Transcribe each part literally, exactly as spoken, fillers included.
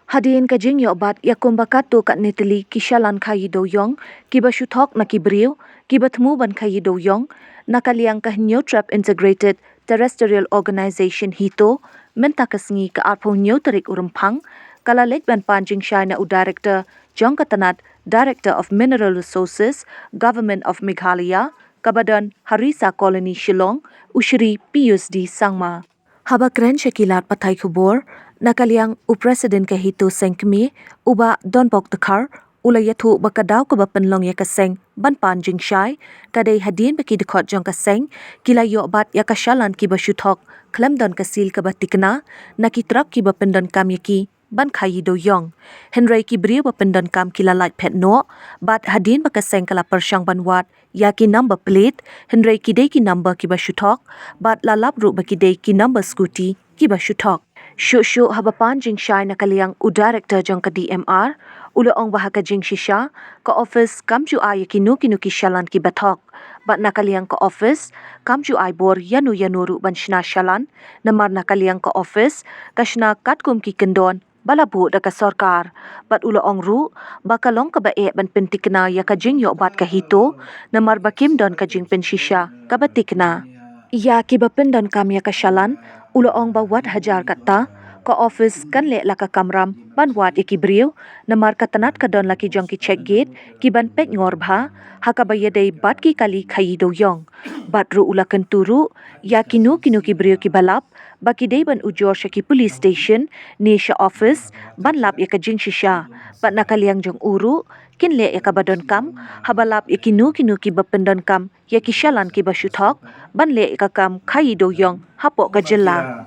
Hadien ka jingïoh bat ïa kumba katto katne tylli ki shalan khaïi dewïong kiba shu thok na ki briew kiba thmu ban khaïi dewïong, na ka liang ka Hynñiewtrep Integrated Terrestrial Organization HITO, mynta ka sngi ka arphew hynñiew tarik u Rymphang, ka la leit ban pan jingshai na u Director jong ka tnat, Director of Mineral Resources, Government of Meghalaya, kaba don ha Risa Colony, Shillong, u Shri Piyush D Sangma. Haba kren sha ki lad pathai khubor, na ka liang u President ka HITO Seng Kmie, u Bah Donbok Dkhar, u la ïathuh ba ka daw kaba pynlong ïa ka seng ban pan jingshai ka dei hadien ba ki dkhot jong ka seng ki la ïoh bat ïa ka shalan kiba shu thok khlem don ka seal kaba thikna na ki trok kiba pyndonkam ïa ki ban khaïi dewïong. Hynrei ki briew ba pyndonkam ki la lait phet noh, bad hadien ba ka seng ka la pyrshang ban wad ïa ki number plate, hynrei ki dei ki number kiba shu thok, bad la lap ruh ba ki dei ki number scooty kiba shu thok. Shuh shuh haba pan jingshai na ka liang u Director jong ka DMR, u la ong ba ha ka jingshisha ka office kam ju ai ïa kino kino ki shalan kiba thok, bad na ka liang ka office kam ju ai bor ïano ïano ruh ban shna shalan, namar na ka liang ka office ka shna katkum ki kyndon ba la buh da ka sorkar. Bad u la ong ruh ba ka long kaba eh ban pynthikna ïa ka jingïoh bat ka HITO, namar ba kim don ka jingpynshisha kaba thikna. Ïa kiba pyndonkam ïa ka shalan, u la ong ba wat hajar katta ka office kan leh la ka kamram ban wad ïa ki briew, namar ka tnat ka don la ki jong ki check gate kiban peit ngor bha ha kaba ïadei bad ki kali khaïi dewïong. Bad ruh u la kyntu ruh ïa kino kino ki briew kiba lap ba ki dei ban ujor sha ki police station ne sha office ban lap ïa ka jingshisha. Bad na ka liang jong u ruh kin leh ïa kaba donkam haba lap ïa kino kino kiba pyndonkam ïa ki shalan kiba shu thok ban leh ïa ka kam khaïi dewïong hapoh ka jylla.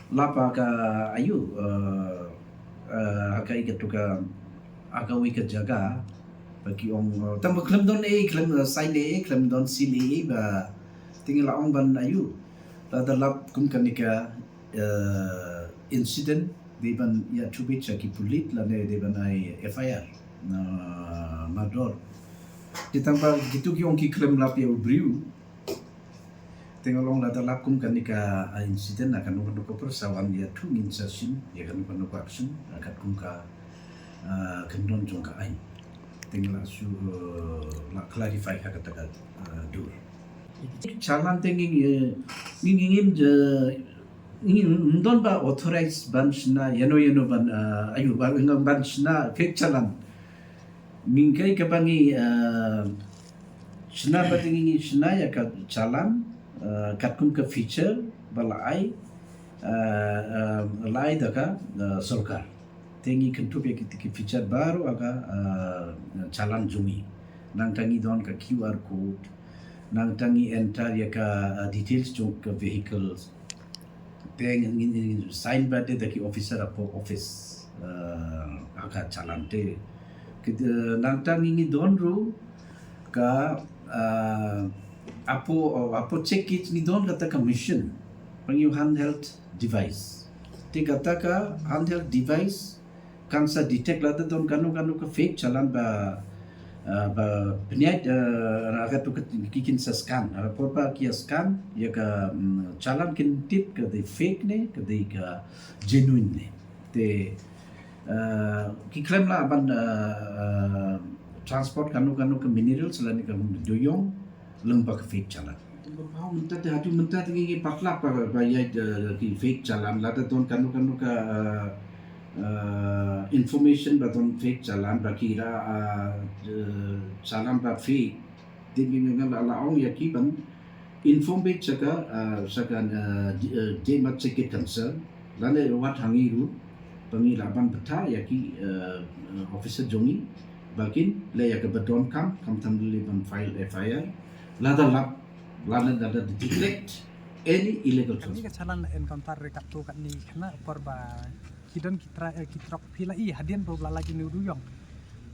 Lap ha ka ayu, eh, eh, ha ka ïa ka tu ka, ha ka wi ka jaka ba ki ong, eh, tang ba khlem don ei, khlem, eh, sign ei, khlem don seal ei, ba ting la ong ban ayu. Lada lap kum kane ka, eh, incident, dei ban ïathuh beit sha ki pulit lane dei ban ai FIR na mardor. Te tang ba kitu ki ong ki khlem lap ïa u briew. Te nga long lada lap kum kane ka, ah, incident na kano kano ka por sa wan ïathuh ngin sa shim ïa kano kano ka action, ah, katkum ka, ah, kyndon jong ka aiñ. Te nga la shu, eh, la clarify ha kata ka, ah, dur. Challan te ngi, eh, ngi, ngi, ngi, eh, ngi, ngim don ba authorize ban shna ïano ïano ban, ah, ayu, ban, ban shna fake challan. Ngi kai kaba ngi, eh, shna ba te ngi, ngi shna ïa ka challan, eh, katkum ka feature ba la ai, eh, eh, la ai da ka, eh, sorkar. Te ngi kynthup ïa ki, ki feature baroh ha ka, eh, challan jong ngi. Nangta ngi don ka QR code, nangta ngi enter ïa ka, eh, details jong ka vehicles. Te ngi, ngi, ngi sign ba te da ki officer hapoh office, eh, ha ka challan te. Ki, eh, nangta ngi, ngi don ruh ka, eh, hapoh, hapoh check gate ngi don kata ka machine ba ngi ong handheld device. Te kata ka handheld device kan sa detect lada don kano kano ka fake challan ba, ah, ba pynïaid, ah, na katu ka ki kin sa scan. Ah, por ba ki scan ïa ka, mm, challan kin tip ka dei fake ne ka dei ka genuine ne. Te, ah, ki khlem lah ban, ah, ah, transport kano kano ka minerals lane ka dewïong lyngba ka fake challan. Mynta te haduh mynta te ngi, ngi pat lap ba, ba ïa, eh, ki fake challan, lada don kano kano ka, eh, eh, information ba don fake challan, ba ki la, eh, eh, challan ba fake. Te ngi, ngi la, la ong ïa ki ban inform beit sha ka, eh, sha ka, eh, di-, eh, jingmut check gate concern. Lane wat ha ngi ruh ba ngi lah ban bthah ïa ki, eh, eh, officer jong ngi ba kin leh ïa kaba donkam, khamtam lei ban file FIR lada lap, lada, lada detect any illegal transport. Kane ka challan la encounter re katto katne khynnah por ba ki don ki tra-, eh, ki trok phi la i hadien ba la lait ïa une u dewïong.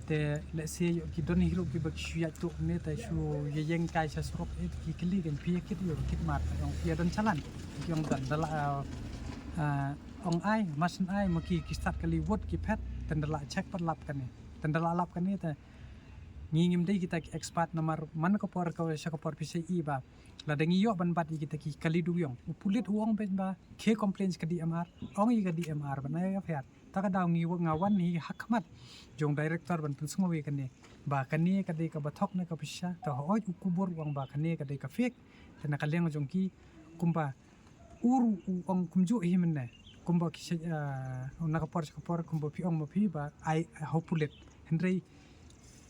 Te lehse ïoh ki don hi ruh kiba ki shu ïaid tuh ne te shu ïeng kai sha surok, eh, ki kylli kan phi ïa kit ïoh kit mar, ong phi ïa don challan. Ki ong don, da la, eh, eh, ong ai, ma shen ai, ma ki, ki stad kali wut ki phet, te da la check pat lap kane. Te da la lap kane te Ngi ngim dei kita ki expert namar man ka por ka sha ka por phi sa ïohi ba lada ngi ïoh ban bat ïa kita ki kali dewïong, u pulit u ong beit ba khie complain sha ka D M R, ong ïa ka D M R ban ai F I R. Ta ka daw ngi wa-, nga wan hi ha khmat jong director ban pynsngew ïa kane ba kane ka dei kaba thok na ka pisa, ta hooid u khubor u ong ba kane ka dei ka fake. Te na ka liang jong ki kumba u ruh u ong kumjuh hi mynne, kumba ki sha, ah, na ka por sha ka por kumba phi ong ma phi ba ai ha u pulit. Hynrei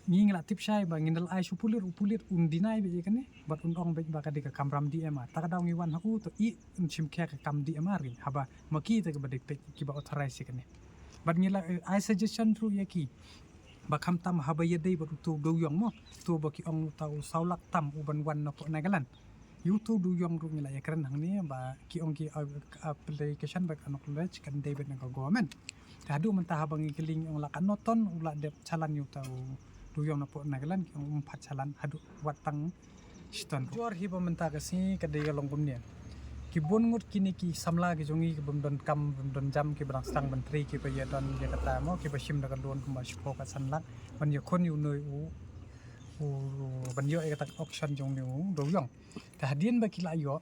ngi ngi la tip shai ba ngin da la ai sha u pulit, u pulit un deny beit ïa kane bad un ong beit ba ka dei ka kamram D M R. Ta ka daw ngi wan ha u to i un shim khia ka kam D M R ri haba ma ki te kiba dei peit kiba authorize ïa kane. Bad ngi la, eh, ai suggestion ruh ïa ki ba khamtam haba ïadei bad uto u dewïong mo, uto ba ki ong uta u saw lak tam u ban wan na pok Nagaland. Ïa uto u dewïong ruh ngi la ïakren hangne ba ki ong ki, uh, application ba ka acknowledge kan dei beit na ka government. Te haduh mynta haba ngi kylli ngi ong la katno ton u la dep chalan ïa uta u dewïong na pok Nagaland, ki ong um pat chalan haduh wat tang shiton. Jor hi ba mynta ka sngi ka dei ka long kumne. Ki bun ngut kine ki samla ki jong ngi ki bym don kam bym don jam kiba dang sdang ban trei kiba ïa don ïa kata mo kiba shim da ka loan kumba shiphew ka san lak ban ïakhun ïa une u, u ban ïoh ïa kata ka auction jong une u dewïong. Te hadien ba ki la ïoh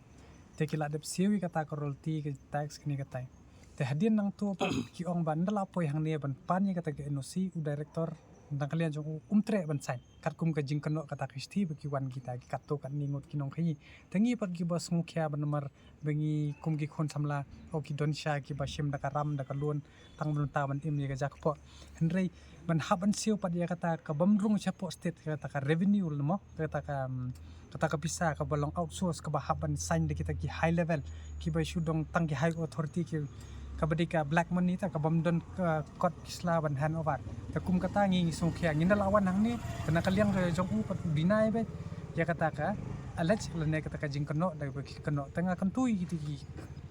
te ki la dep siew ïa kata ka royalty ka tax kine katai. Te hadien nangto pat ki ong ba ynda la poi hangne ban pan ïa kata ka N O C u director na ka liang jong u um treh ban sign. Katkum ka jingkynnoh kata ka shithi ba ki wan kita ki katto katne ngut ki nongkhaïi. Te ngi pat kiba sngewkhia ba namar ba ngi kum ki khun samla o ki don sha kiba shim da ka ram da ka loan tang ban ta ban im ïa ka jakpoh. Hynrei ban hap ban siew pat ïa kata ka bym rung shapoh state kata ka revenue mo kata ka, um, kata ka pisa kaba long outsource kaba hap ban sign da kita ki high level kiba shu dang tang ki high authority ki kaba dei ka black money ta ka bym don ka kot ki sla ban hand over. Te kum kata ngi ngi sngewkhia ngi da la wan hangne te na ka liang jong u pat u deny beit ïa kata ka allege lane kata ka jingkynnoh da ba ki kynnoh. Te nga kyntu ïa kita ki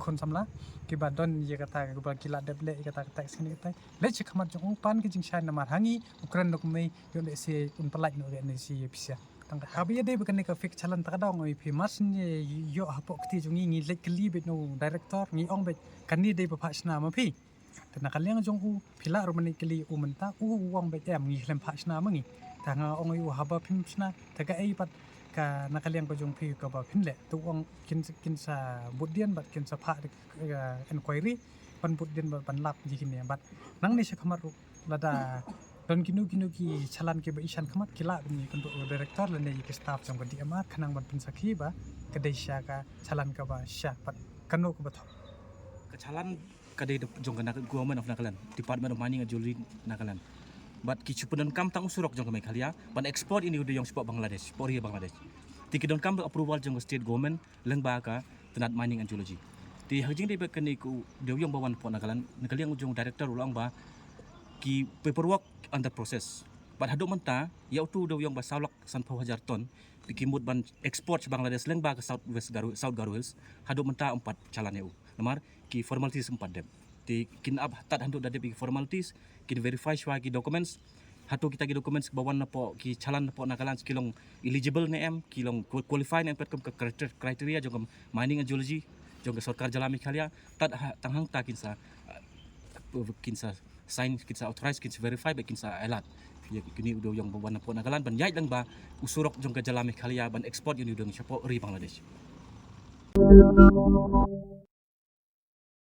khun samla kiba don ïa kata kaba ki la dep leh ïa kata ka tax kane kata. Leit sha khmat jong u pan ka jingshai namar ha ngi u kren da kumne ïoh lehse un pyllait noh lehse ïa pisa. Tang ka haba ïadei ba kane ka fake challan ta ka daw nga ong ïa phi mar shen ïoh hapoh kti jong ngi ngi leit kylli beit na u director ngi ong beit kane dei ba phah shna ma phi. Te na ka liang jong u phi lah ruh ban leit kylli u mynta u u ong beit em ngi khlem phah shna ma ngi. Te nga ong ïa u haba phim shna te kaei pat ka na ka liang ka jong phi kaba phin leh. Te u ong kin kin sa bud dien bad kin sa phah, eh, inquiry ban bud dien bad ban lap ïa kine bad nangne sha khmat ruh lada don kino kino ki challan kiba i shan khmat ki lah ban ïakynduh ïa u director lane ïa ki staff jong ka D M R khnang ban pynsakhi ba ka dei sha ka challan kaba sha bad kano kaba thok. Ka challan ka dei jong ka Nag-, Government of Nagaland, Department of Mining and Geology Nagaland. Bad ki shu pyndonkam tang u surok jong ka Meghalaya ban export ïa une u dewïong shapoh Bangladesh, shapoh ri Bangladesh. Te ki donkam da approval jong ka state government lyngba ka tnat Mining and Geology. Te ha ka jingdei bad kane ka dewïong ba wan hapoh Nagaland, na ka liang jong u director u la ong ba ki paperwork under process. Bad haduh mynta ïa uto u dewïong ba saw lak sanphew hajar ton te ki mut ban export sha Bangladesh lyngba ka South West Garo, South Garo Hills, haduh mynta um pat challan ïa u. Namar ki formalities um pat dep. Te kin ap tad haduh da dep ïa ki formalities, kin verify shuwa ki documents. Hato kita ki documents ba wan napoh ki challan napoh Nagaland ki long eligible ne em, ki long qual-, qualify ne em katkum ka criter-, criteria jong ka Mining and Geology jong ka sorkar jylla Meghalaya. Tad ha, tang hangta kin sa, uh, kin sa sign, kin sa authorize, kin sa verify bad kin sa allowed ïa kine u dewïong ba wan napoh Nagaland ban ïaid lang ba u surok jong ka jylla Meghalaya ban export ïa une u dewïong shapoh ri Bangladesh.